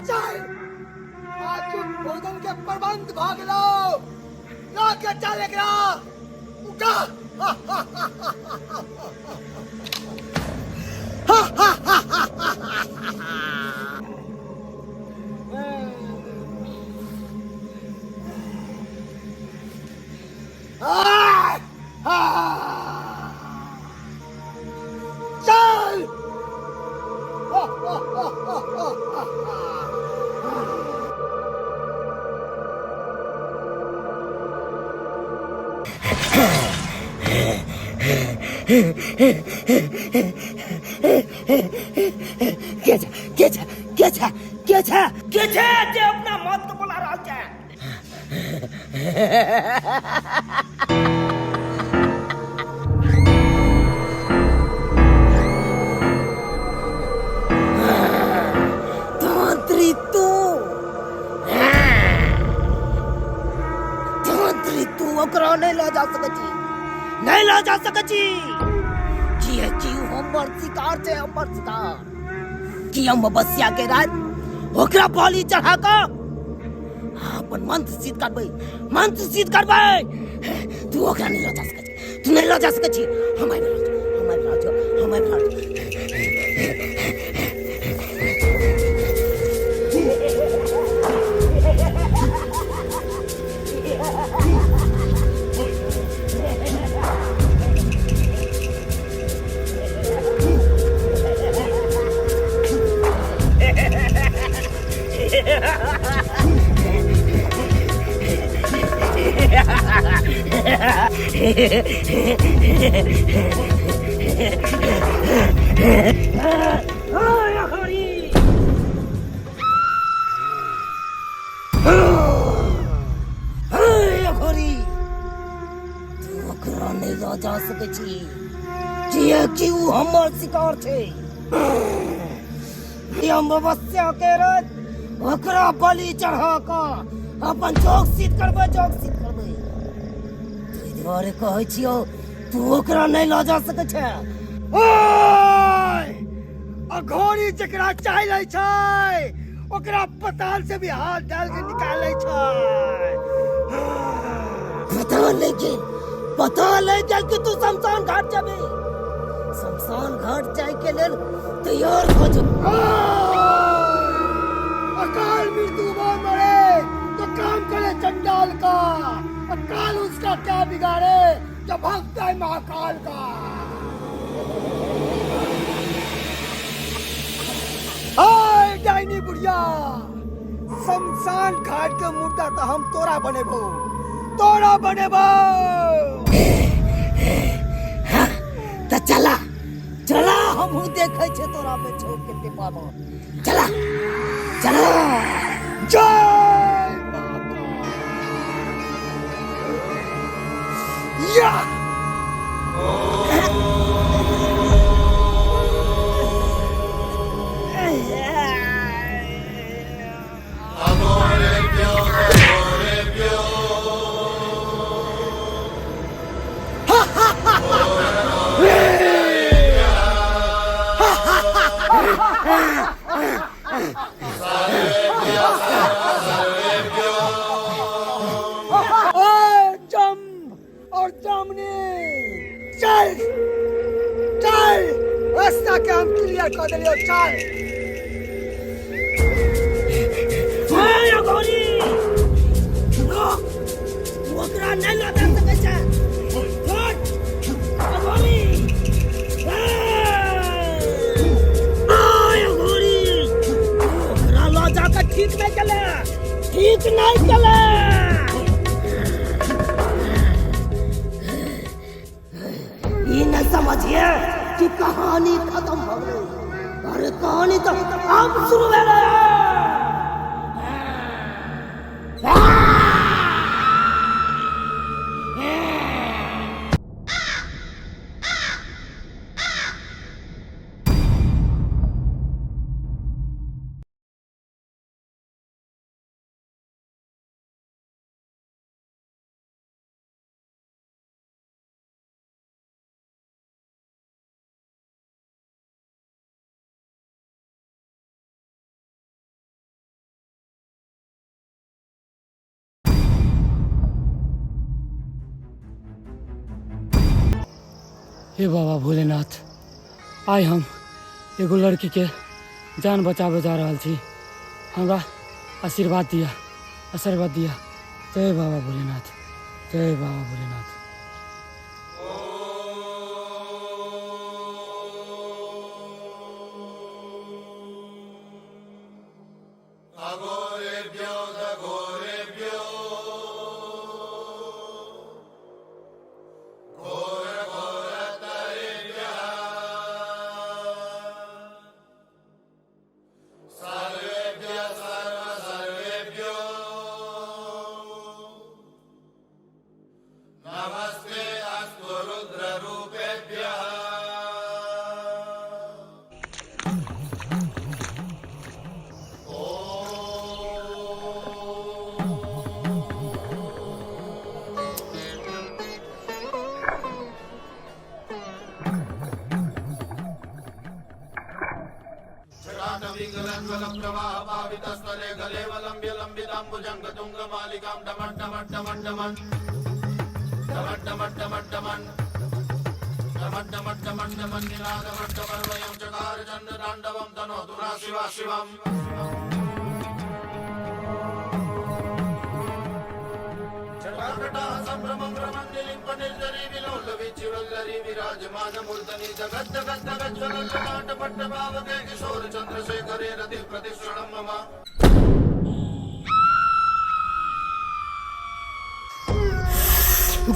चल आज भोजन के प्रबंध भाग लो रात के चल एकरा उठा। चल। के छै के छै के छै के छै के छै जे अपना मौत के बोला रहल छै? तांत्रिक तू, तांत्रिक तू ओकरा नहि लऽ जा सकै छी, नहि लऽ जा सकै छी, किएकि ओ हमर शिकार छै, हमर शिकार। कि अमावस्या के राति ओकरा बलि चढ़ा कऽ अपन मंत्र सिद्ध करबै, मंत्र सिद्ध करबै। तू ओकरा नहि लऽ जा सकै छी, तू नहि लऽ जा सकै छी। हम आबि रहल छी, हम आबि रहल छी, हम आबि रहल छी। ओकरा नहि लऽ जा सकै छी, किएकि ओ हमर शिकार छै। अमावस्या के रात ओकरा बलि चढ़ा कऽ अपन जोग सिद्ध करबै, जोग सिद्ध करबै। ताहि दुआरे कहै छियौ, तू ओकरा नहि लऽ जा सकै छै। ओए! अघोरी जकरा चाहि लै छै ओकरा पताल से भी हाथ डाल के निकालै छै। पता नहि गेल, पता नहि गेल कि तू शमशान घाट जेबी। शमशान घाट जाय के लेल तैयार हो जो। अकाल मृत्यु वो मरे तो काम करे चंडाल का, और काल उसका क्या बिगाड़े जो भक्त है महाकाल का। हाय डाइनी बुढ़िया, शमशान घाट के मुर्दा तो हम तोरा बनेबो, तोरा बनेबो। तऽ चला चला, हमहूँ देखै छियै तोरा में छौ कते पावर। चला चला। जय माता या। ओए जम और जामनी, चल चल, रास्ता के हम क्लियर कर देलियो, चल। हे अघोरी, रुक, तू ओकरा नहि लऽ जा सकै छै। छोड़ अघोरी। हे! आय अघोरी, तू ओकरा लऽ जा कऽ ठीक नहि केले, ठीक नहि केले। ई नहि समझिए कि कहानी खत्म भऽ गेलै। अरे कहानी तऽ आब शुरू भेलै। हे बाबा भोलेनाथ, आइ हम एगो लड़की के जान बचाबे जा रहल छी, हमरा आशीर्वाद दिया, आशीर्वाद दिया। जय बाबा भोलेनाथ, जय बाबा भोलेनाथ।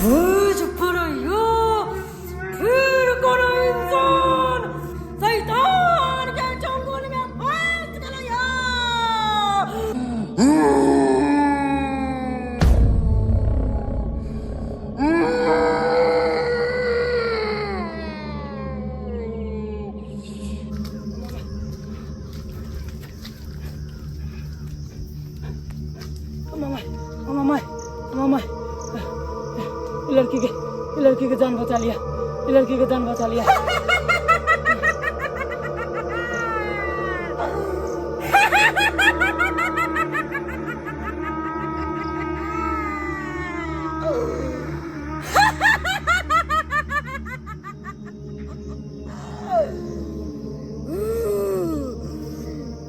बुझ पड़ैयो फिर कोनो इंसान शैतान के चंगुल में फंस गेलैया। मामा, मामा, मामा, लड़की के जान बचा लिया, लड़की के जान बचा लिया।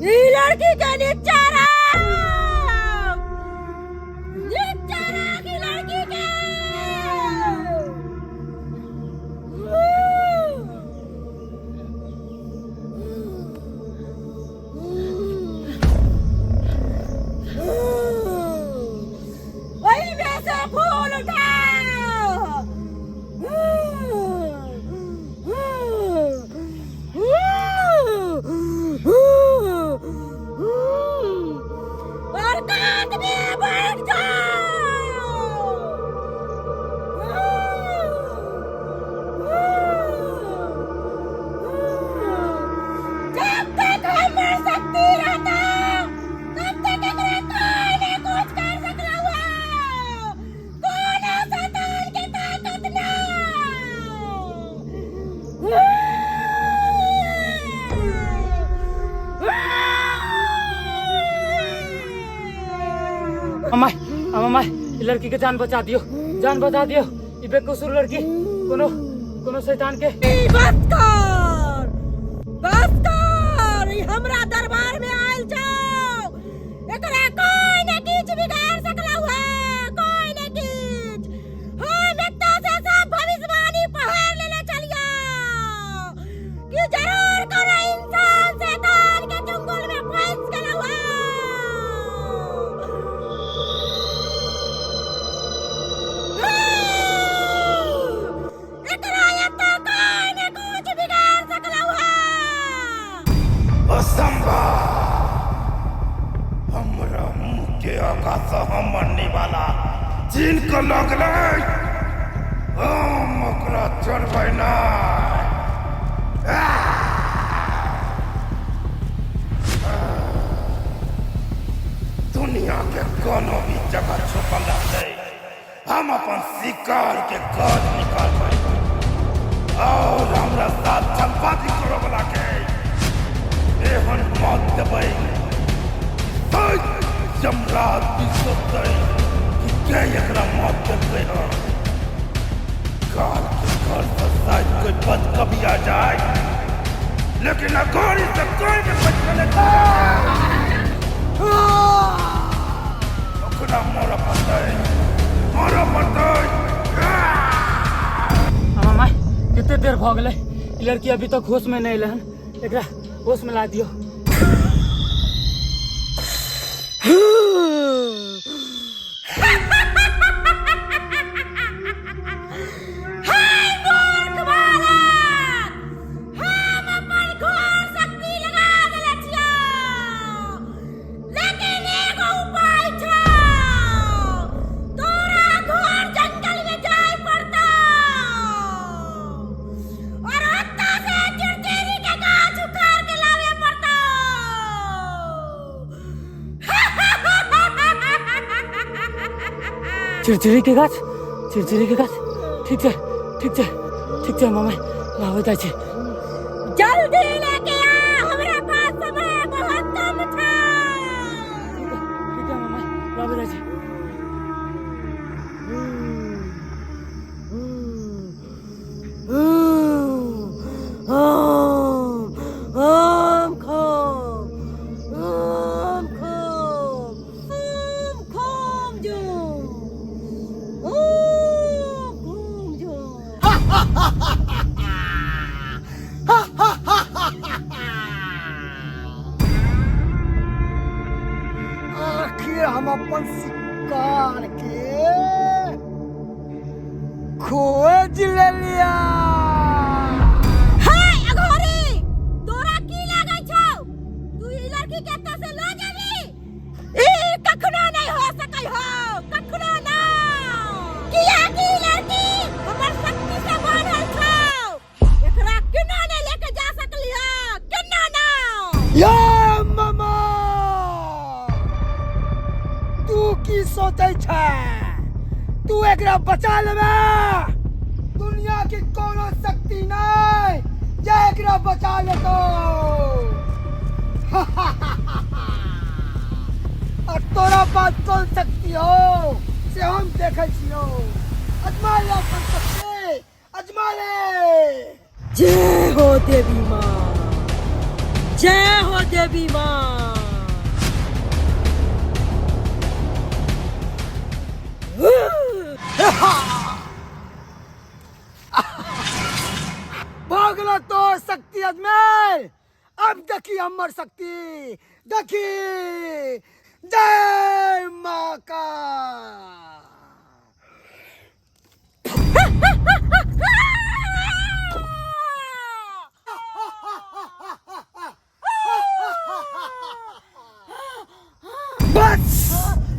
ई लड़की के नीचा रे। ओतबे बढ़ि जाउ। जब तक हमर शक्ति रहता तब तक एकरा कोई नहीं कुछ कर सकलौ है। कोनो शैतान के ताकत ना। अम्मा, अम्मा, ई लड़की के जान बचा दियो, जान बचा दियो। ई बेकसूर लड़की कोनो कोनो शैतान के। बस कर, बस कर, ई हमरा दरबार में आयल छौ, एकरा कोई ने किछ बिगाड़ सकलौ है, कोई ने किछ। हम एतऽ से सब भविष्यवाणी पढ़ लेले छलियौ कि जरूर कोनो इंसान शैतान के चुंगल में फंस गेलौ है। एकरा एतऽ कोई ने कुछ बिगाड़ सकलौ है। असंभव! हमरा मुंह के आगा से हमर निवाला छीन कऽ लऽ गेलै, हम ओकरा छोड़बै नहि। दुनिया के कोनो भी जगह छुपल रहतै, हम अपन शिकार के खोज निकालबै और हमरा साथ छलबाजी करऽ वाला के एहन मौत देबै कि यमराज भी सोचतै कि के एकरा मौत देलकै हन। काल के घर से शायद कोई बच कभी आ जाए, लेकिन अघोरी से कोई नहीं बच लेता। ओकरा मरऽ पड़तै, मरऽ पड़तै। अम्मा माय, कते देर भऽ गेलै, ई लड़की अभी तक होश में नहि एलै हन। एकरा होश में ला दियौ। हाय मूर्ख बालक, हम अपन घोर शक्ति लगा देले छियौ, लेकिन एगो उपाय छौ, तोरा घोर जंगल में जाय पड़तौ और ओतऽ से चिड़चिड़ी के गाछ उखाड़ के लावे पड़तौ। चिड़चिड़ी के गाछ, चिड़चिड़ी के गाछ, ठीक छै, ठीक छै, ठीक छै मामा, लाबै जाइ छी। जल्दी लेके आ, हमरा पास समय बहुत कम छै। ठीक छै मामा, लाबै जाइ छी। ओम ओम खोम ओम खोम ओम खोम जो ओम खोम जो। आखिर हम अपन शिकार के खोज लेलिया। हाय अघोरी, तोरा की लागै छौ तू ई लड़की के एतऽ से लऽ जेबी? ई कखनो नहि हो सकै हो, कखनो ना, कियाकि ई लड़की हमर शक्ति से बान्हल छौ, एकरा केना नहि लेके जा सकली हो, केना ना। या मामा, तू की सोचै छै तू एकरा बचा लेबे? दुनिया के कोनो शक्ति नहीं जे एकरा बचा लेतो। और तोरा पास कोन शक्ति हो से हम देखै छियौ। अजमा ले अपन शक्ति, अजमा ले। जय हो देवी माँ, जय हो देवी माँ। भागलो तो शक्ति अजमेर, अब देखी हमर शक्ति, देखी। जय माँ का। बस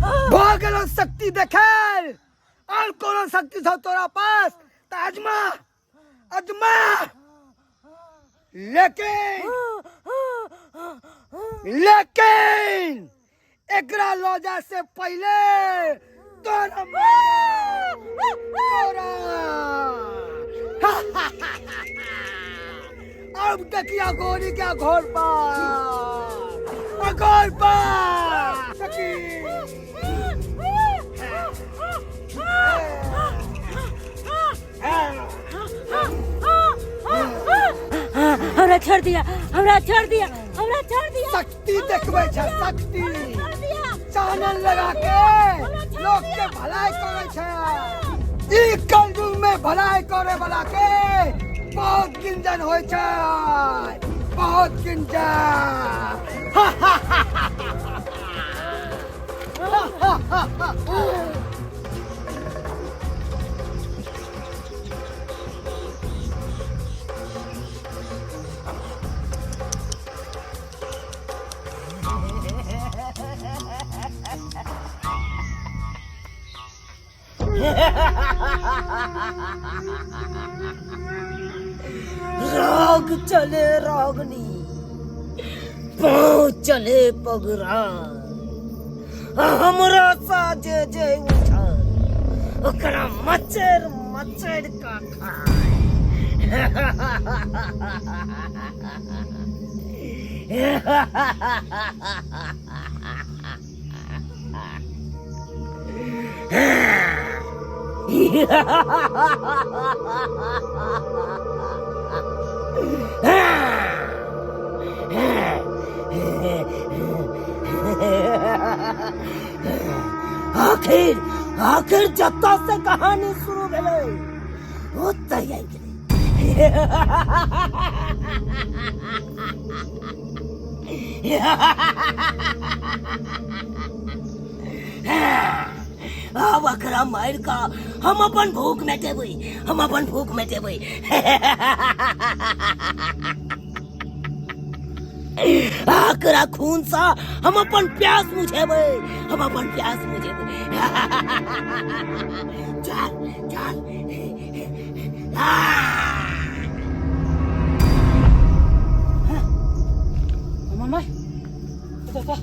भऽ गेलौ शक्ति देखायल। और कोनो शक्ति छौ तोरा पास तऽ अजमा, अजमा। लेकिन लेकिन एकरा लऽ जाय से पहिले तोरा तोरा अब देखिया गोरी के घर पर, घर पर सखी। हमरा छोड़ दिया, हमरा छोड़ दिया, हमरा छोड़ दिया। शक्ति देखबै छै, शक्ति चानन लगा के लोग के भलाई करे छै। ई कलयुग में भलाई करे वाला के बहुत गिंजन होय छै, बहुत गिंजन। राग चले रागनी, पाँव चले पगरा, हमरा साजे जे उठल ओकरा मचर मचर का खाए। आखिर आखिर जतऽ से कहानी शुरू भेलै ओतऽ आबि गेलै। आब एकरा मारि कऽ हम अपन भूख मेटेबै, हम अपन भूख मेटेबै। एकरा खून सँ हम अपन प्यास बुझेबै, हम अपन प्यास बुझेबै। चल चल। मामा, चाचा,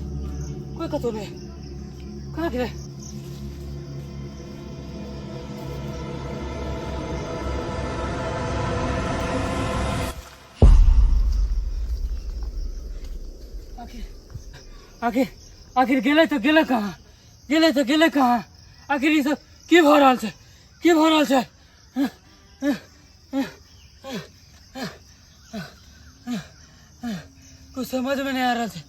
कोई कतौ नहि, कहाँ गेलै? आखिर आखिर आखिर गेलै तऽ गेलै कहाँ? गेलै तऽ गेलै कहाँ? आखिर ई सब की भऽ रहल छै? की भऽ रहल छै? कुछ समझ में नहीं आ रहा छै।